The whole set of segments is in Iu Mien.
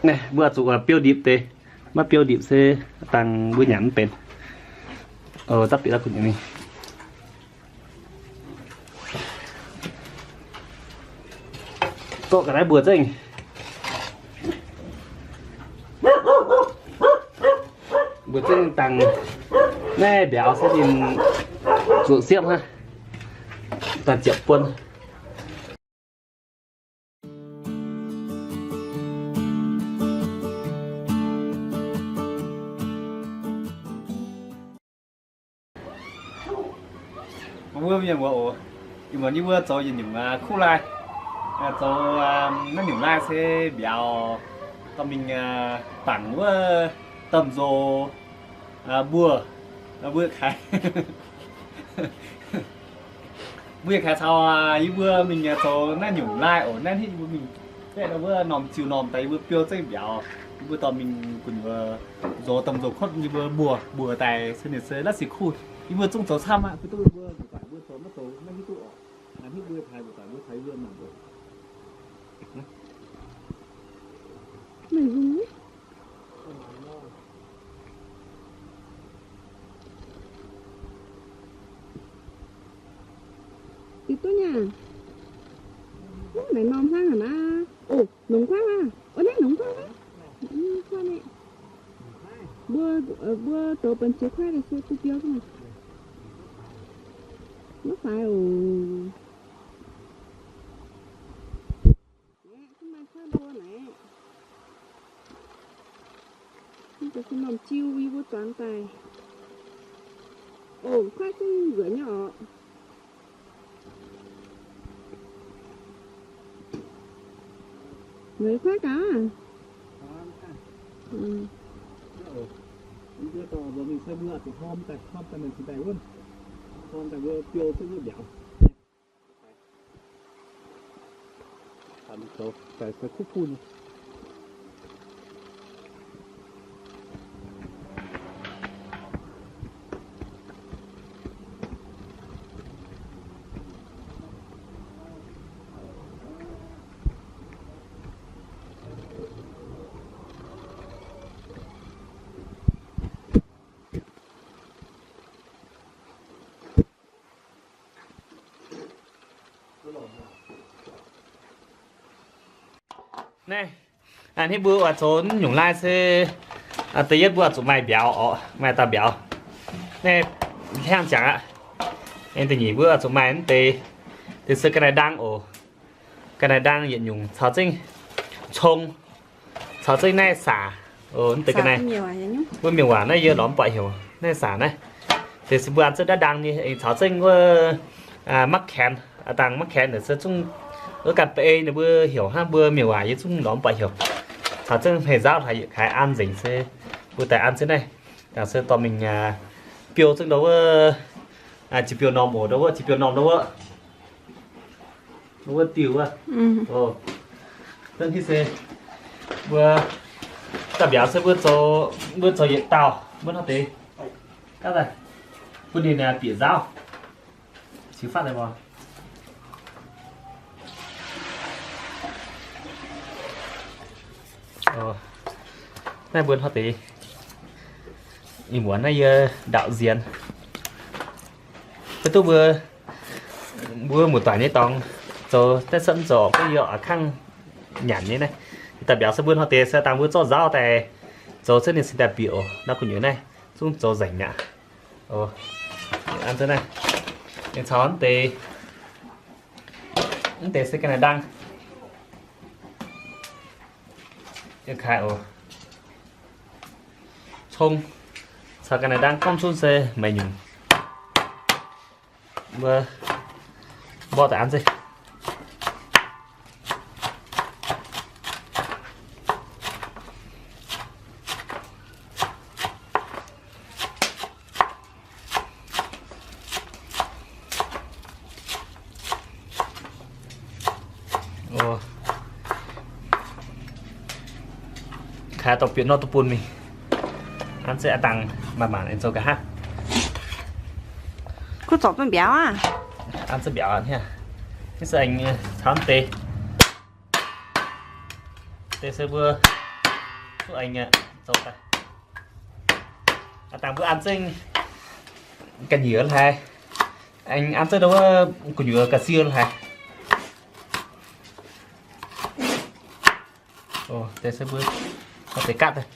Naaiv mbuo zuqc biou ndipc deix. Maiv biou ndipc se dangh mbuo nyanc mv benx. Zaqv bieqc daaih kuh nyei mingh. Zorqv ga'naaiv mbuox zengv. Mbuox zengv dangh naaiv mbiauz se ninh zuqc siepv hnangv. Daaih ziepc buonc. Wuov mienh muoz oc, ih muonz yie mbuo zoux yietc nyungc kuv lai, zoux naaiv nyungc lai se mbiauz dorh mingh dangc wuov domh nzox mbuo, mbuo kaaix, mbuo kaaix caux yie mbuo mingh zoux naaiv nyungc lai oc. Naaiv hitv yie mbuo mingh baeqv wuov norm ziux norm daaih yie mbuo biou zengv mbiauz. Yie mbuo dorh mingh gu'nyuoz nzox domh nzox kotv yie mbuo mbuox mbuox daaih se ninh se la'sic kuv. Yie mbuo zungv zoux camv aqv, mv duqv mbuo mbuo zoux maiv hiuv duqv oc. Hitv mbuo taaix mbuo taaix mbuo taaix yie mbuo mangc mbuo. Diuh duqv nyei aac? Naaiv norm hnangv haic naaiv. Ov, longx kuaaiv aqv. Ov, naaiv longx kuaaiv aqv. Mbuo, mbuo zoux banh jiex kuaaiv daaih se duqv biou hnangv. Maiv faix oc. Aeqv, duqv maaih kuaaiv mbuo naaiv. Mv baac se norm jiu yie mbuo zuangx daaih. Ov, kuaaiv zungv nzueic nyei orqc. Nzueic kuaaiv gaax. Naaiv, hitv mbuo oix zoux nyungc lai se da'yietv mbuo oix zuqc maaih mbiauz orqc, maaih dauh mbiauz. Naaiv hliangv ziangx aqv. Da'nyeic mbuo oix zuqc maaih mv deix, deix se ga'naaiv ndaang oc. Ga'naaiv ndaang yietc nyungc caux zengv cong, caux zengv naaiv saac. Mv deix ga'naaiv, wuov mienh waac naaiv yie lorz mv buatc heuc naaiv saac naaiv. Deix se mbuo an zengv ndaang nyei, caux zengv wuov maqv kaenx, dangh maqv kaenx naaic se zungv wuov ganh ba'ei ninh mbuo heuc hnangv, mbuo mienh waac yie zungv lorz mv buatc heuc. Caux zengv hmei nzaauv hlaax yietc kaaix an nzengc se mbuo daaih an zengv naaiv. Dangh se dorh mingh biou zengv ndau wuov, jiex biou norm oc, ndau wuov jiex biou norm ndau wuov. Wuov diuh wuov. Dangv hitv se mbuo daaih mbiauz se mbuo zoux, mbuo zoux yietc dauh mbuo hnangv deix. Gaav daaih bun ninh bieqc nzaauv. Cingx fatv daaih mbuo. Naaiv mbuo hnangv deix. Ih muonz naaiv yie ndaauv nzienx. Maiv duqv mbuo, mbuo muoz-doic nyei dorngx zoux daaih setv zoux gorngv yie oix kangv nyanc nyei naaiv. Daaih mbiauz se mbuo hnangv deix se dangh mbuo zorqv nzaauv daaih zoux zengv ninh cingx daaih bieqc oc. Naaiv gu'nyuoz naaiv zungv zoux nzengc mi'aqv. An zengv naaiv, caux mv deix, mv deix se ga'naaiv ndaang. Cong caux ga'naaiv ndaang gorngv cunv se maaih nyungc. Mbuo mborqv daaih an zengv. Kaaix dorh bieqc nor duqv bun mingh. An zengv aqv, dangh maanc maanc aengx zoux nqa'haav. Kuv zorc duqv mbiauz aqv. An zengv mbiauz aqv. Naaiv se aengx caux deix, deix se mbuo Duqv aengx zoux daaih. Aav dangh mbuo an zengv ga'nyiec hlaaix. Aengx an zengv ndau wuov gu'nyuoz ga'sie hlaaix. Deix se mbuo deix gaatv daaih.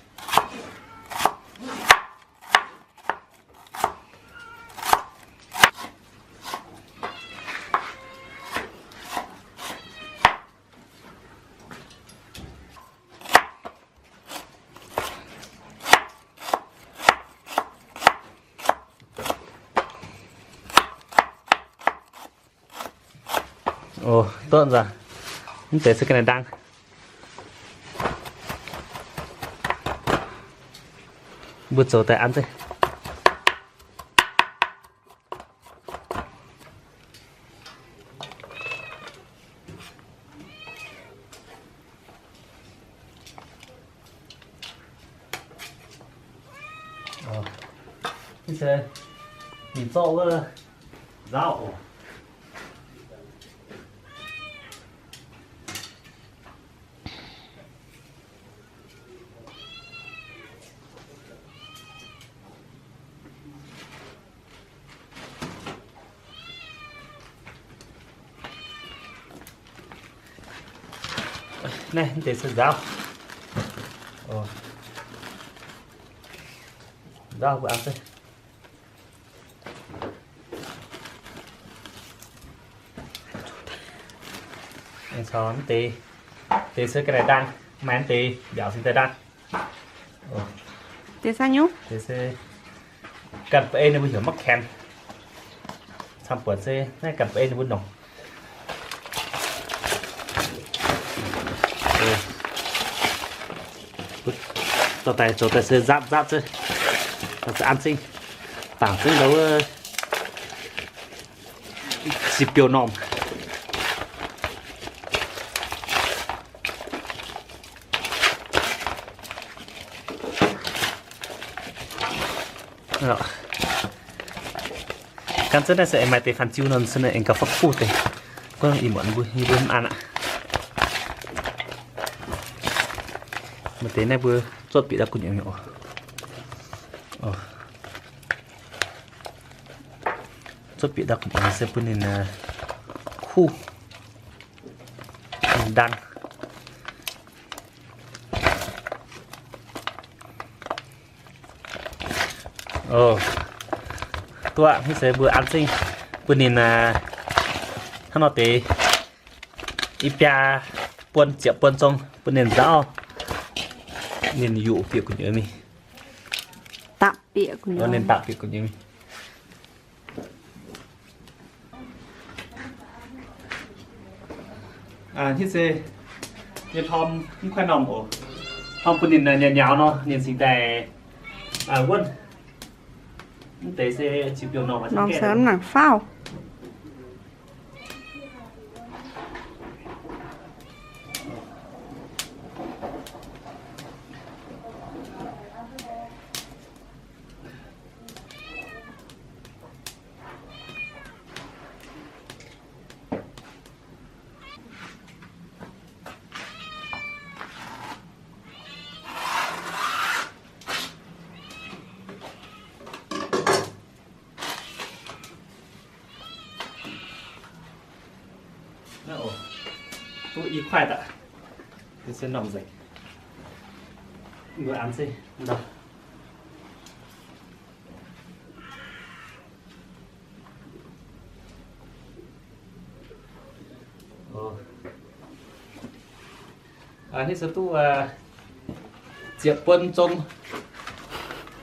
Oc, duqv nzunc. Mv deix se ga'naaiv ndaang. Mbuo zoux daaih an zengv. Ninh zorqv wuov nzaauv oc. Naaiv deix se nzaauv. Nzaauv mbuo an se. Aengx caux deix, deix se ga'naaiv ndaang, maaih deix mbiaauc se deix ndaang. Deix se nyungc? Deix se ganh ba'ei ninh mbuo heuc maiv kaen. Camv buonc se naaiv ganh ba'ei ninh mbuo nongc. Dorh daaih zoux daaih se nzaatv nzaatv se, se an zengv, bangc zengv ndau wuov ziepc biouv normh. Gan zunv naaiv se aengx maaih deix faan ziu nor, se naaiv aengx gauh fav kuv deix. Gorngv ih muonz mbuo, yie mbuo mv an aqv. Maaih deix naaiv mbuo zuotv bieqc daaih gu'nyuoz oc. Zuotv bieqc daaih gu'nyuoz se bun ninh kuv ndaang. Oc, duqv aqv. Mv se mbuo an zengv bun ninh hnangv nor deix i biaa buon ziepc buon zong bun ninh nzaauv, ninh yuqc bieqc gu'nyuoz mingh. Dapv bieqc gu'nyuoz. Ninh dapv bieqc gu'nyuoz mingh. Hitv se nyei hlorm mv kuaaiv normh oc. Hlorm bun ninh nyaaux nyaaux nor, ninh cingx daaih wuonv. Mv deix se ziux biouv normh mv nangc faauv. Duqv i kuaaiv daaih, se normh nzengc. Mbuo an se ndau. Hitv se duqv ziepc buon zong.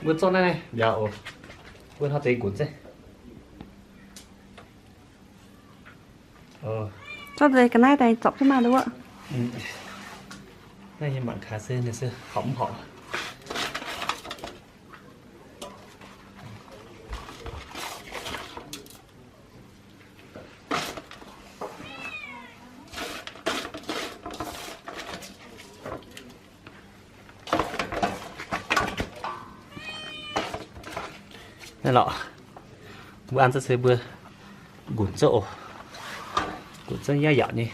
Mbuo zorqv naaiv mbiauz oc. Mbuo hnoi deix nqunc se. Zorqv deix ga'naaiv daaih zorpc jienv maah, duqv. Naaiv nyei mangc gaax se ninh se horpc mv horpc. Naaiv lorqc, mbuo an zengv se mbuo nqunc zengv oc. Nqunc zengv yaac yaac nyei.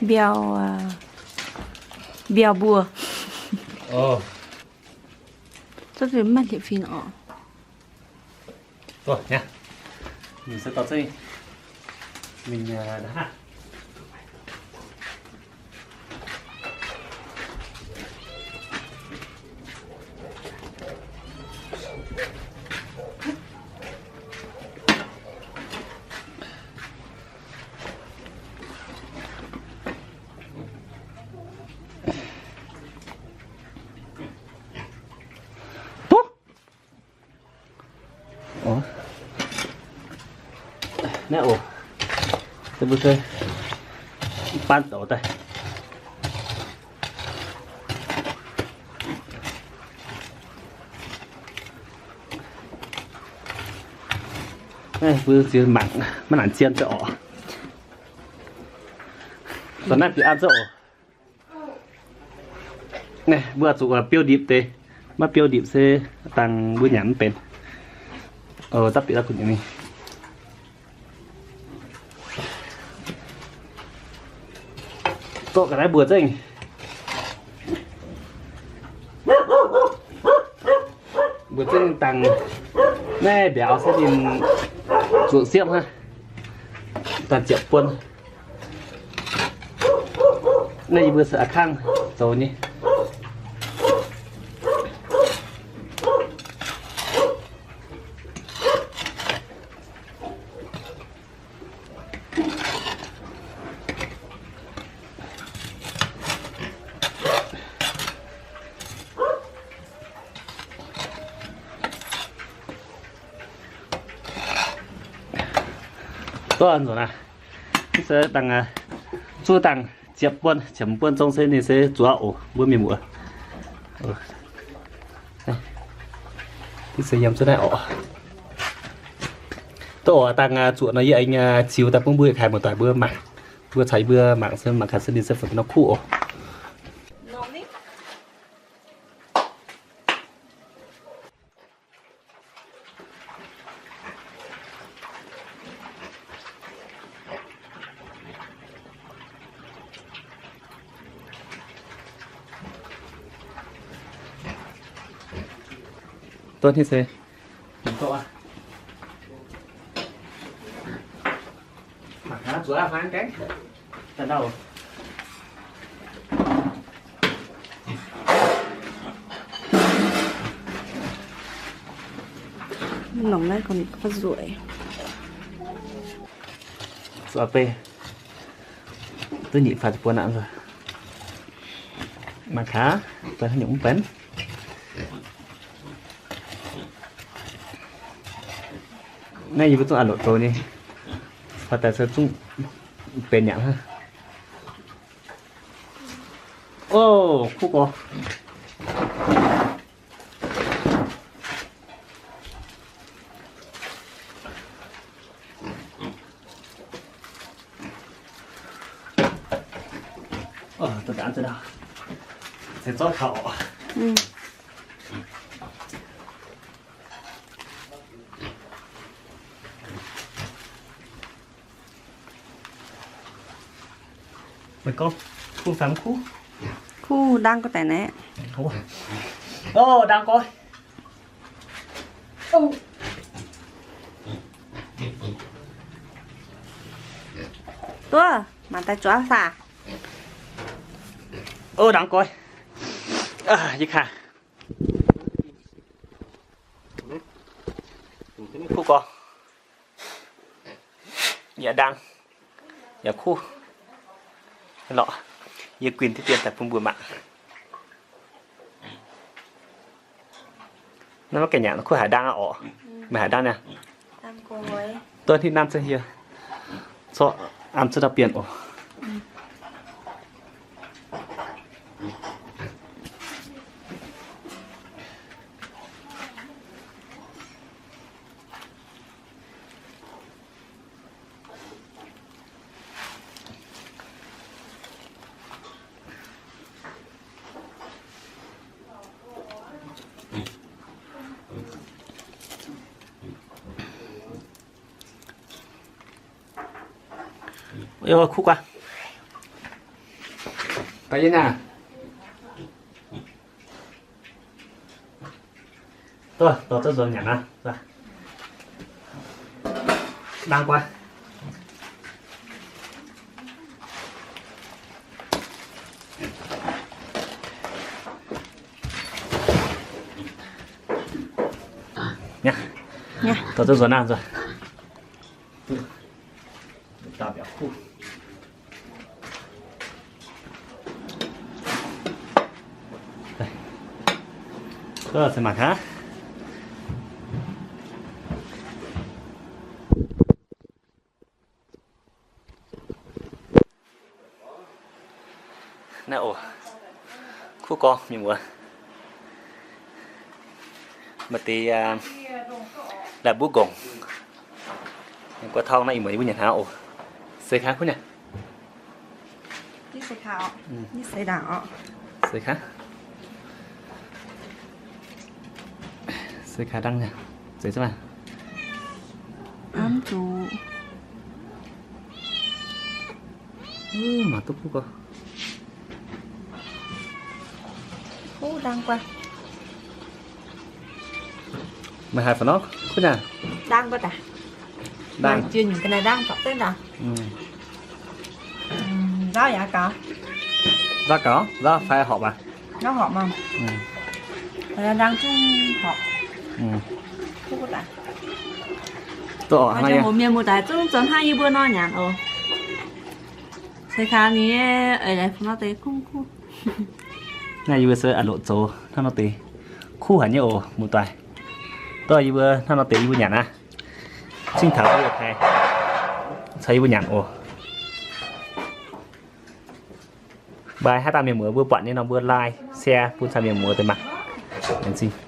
Mbiauh, mbiauh mbuo. Mv maaih liepc fingx orqc. Naaiv oc, mbuo se baan douz daaih. Naaiv mbuo ziex mangc maiv nangc zien se orqc. Dongh naaiv bieqc an se oc. Naaiv mbuo zuqc biou ndipc deix, maiv biou ndipc se dangh mbuo nyanc mv benx. Dapv bieqc dapv kuh nyei. Zorqv ga'naaiv mbuo zengv, mbuo zengv dangh naaiv mbiauz se ninh zuqc siepv hnangv, dangh ziepc buonc. Naaiv yie mbuo se a'kangv zoux nyei. Duqv nzunc aqv. Mv se dangh, zuov dangh ziepc buonc, ziepc buonc zong se ninh se zuoqv oc, mbuo mienh muoz. Mv se yiem zuov naaiv oc. Duqv oc, dangh zuoqc nor yie aengx ziux daaih bun mbuo yietc kaaix muoz-doic mbuo mangc. Mbuo caux mbuo mangc se mangc gaax se ninh se fungc nor kuv oc. Duqv hnih se. Mangc gaax zuoqv aqv, faan gaengh. Nongc naaiv gorngv nzueic. Zuov bei. Duqv nyic faaux ziepc buonc aqv. Mangc gaax, daaih haaix nyungc mv benx. Naaiv yie mbuo zungv a'loc zoux nyei. Faaux daaih se zungv benx nyanc hnangv. Ov, kuv gorx. Ov, duqv gaanv ziex dauh. Se zorqv taux. Meih gorngv kuv fai mv kuv? Kuv ndaang gorx daic naaiv. Ov, ndaang gorx. Duqv, mangc daaih zuov saah? Ov, ndaang gorx. Yie kaaix. Kuv gorx. Yaac ndaang, yaac kuv. Lorqc, yie guinh diqv dien daaih bun mbuo mangc. Naaiv maiv gaengh nyanc kuv haic ndaang aqv orqc. Meih haic ndaang niaa. Duqv hnitv nanv zengv yie. Zorqv an zuqv ndau bienh oc. Kuv guaav. Daaih yie naaic. Dorh, dorh zunc nyanc aqv. Ndaang guaav. Dorh zunc nzuonx naaiv nzuonx. Naaiv oc, kuv gorngv mienh muoz, maaih deix la'buv nqongc. Guaav tauv naaiv ih muonz yie mbuo nyanc hnangv oc. Seix kaaix kuv nyanc. Seix kaaix. Seix kaaix ndangv, zeiz zunv maah. Mangc duqv kuv gorx. Kuv ndaang guaav. Meih haiz fai nor kuv nyanc? Ndaang guaav daaih. Ndaang. Jiex nyungc ga'naaiv ndaang zorpc deix ndaang. Nzauv yaac gaux. Nzauv gaux, nzauv fai horpc maah? Nzauv horpc maah. Ndaang zungv horpc. Mienh muoz-doic zungv zoux hnangv yie mbuo nor nyanc oc. Se kaaix ninh eix leiz fungx nor deix kuv kuv. Naaiv yie mbuo se a'loqc zoux hnangv nor deix kuv haic nyei oc muoz-doic. Dorh yie mbuo hnangv nor deix yie mbuo nyanc aqv. Cingx taux mbuo haih caux yie mbuo nyanc oc. Mv baac haaix dauh mienh muoz mbuo buatc nyei nor mbuo like, share bun caux mienh muoz deix mangc. Laengz zingh.